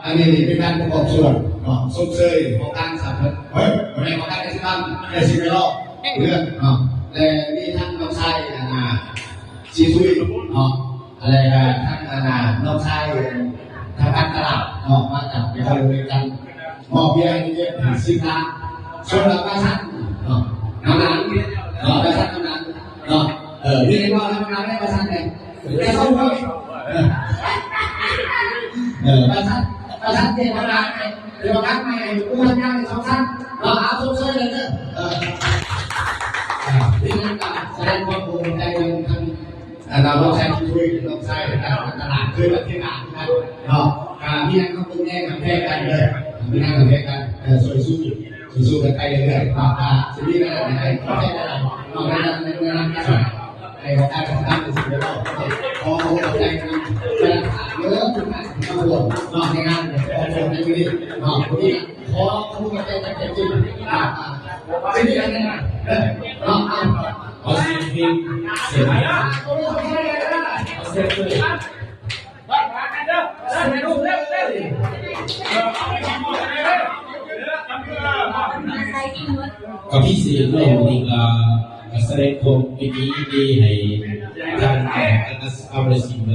ອັນນີ້ເປັນການປະກອບສ່ວນເນາະ ຊົມເຊີຍຂອງທາງສາທາລະນະ ເອີຍ ບໍ່ແມ່ນຂອງທາງກະສິກຳ ກະສິກຳເນາະ ເລື່ອງເນາະ ແລະ ມີທັງນ້ອງຊາຍ ອັນນ່າ ຊີຊຸຍເນາະ ແລະ ກະທັງ ອັນນ່າ ນ້ອງຊາຍທາງການຕະຫຼາດເນາະ ມາຈາກເປັນເລື່ອງກັນ ມອບເບຍໃຫ້ເຈັດສິບລ້ານ ສ່ວນລາວປະຊານເນາະ ນ້ຳຫຼານເນາະ ປະຊານນ້ຳຫຼານເນາະ ເອີ ມີເຫັນບໍ່ ນ້ຳຫຼານໄດ້ປະຊານໄດ້ ເອີ ປະຊານ ປະຊານເຈດນາ ເດີນທາງໃໝ່ ຜູ້ຮັບງານໃນສອງຊັ້ນ ເນາະ ເອົາຊົມເຊີຍເລີຍເດີ ເອີ ເອີ ເປັນຫຍັງກໍສະແດງຄວາມພູມໃຈນຳທັງ ເອີ ນ້ອງຊາຍທີ່ຊ່ວຍ ນ້ອງຊາຍໃນການຕະຫຼາດ ເຄີຍເປັນເທດການເນາະ ກໍມີຫຍັງກໍເບິ່ງແຍງກັນແພງກັນເດີ ມີຫຍັງກໍແພງກັນ ເອີ ຊ່ວຍສູ້ ສູ້ກັນໄປເລື້ອຍໆ ເນາະ ກໍຊິມີແນວໃດໃຫ້ຂອບໃຈຫຼາຍໆ ເນາະ ໃນນາມ ໃນນາມ ໃນນາມ ໃນການຈັດຕັ້ງ ຂອບໃຈນຳ ເດີ ທຸກທ່ານທີ່ມາຮ່ວມເນາະ ໃນງານຂອງເຮົາໃນມື້ນີ້ເນາະ ມື້ນີ້ ຂໍຂອບໃຈຈາກໃຈຈິງ ອ່າ ທີ່ມີອັນນັ້ນເນາະ ເອົາ ຂໍສຽງເພງ ສຽງເພງ ກໍພິເສດເນາະ ມື້ນີ້ກໍ ກໍສະແດງຄວາມຍິນດີໃຫ້ທາງ ເອີ ຄະນະກຳມະການສິນ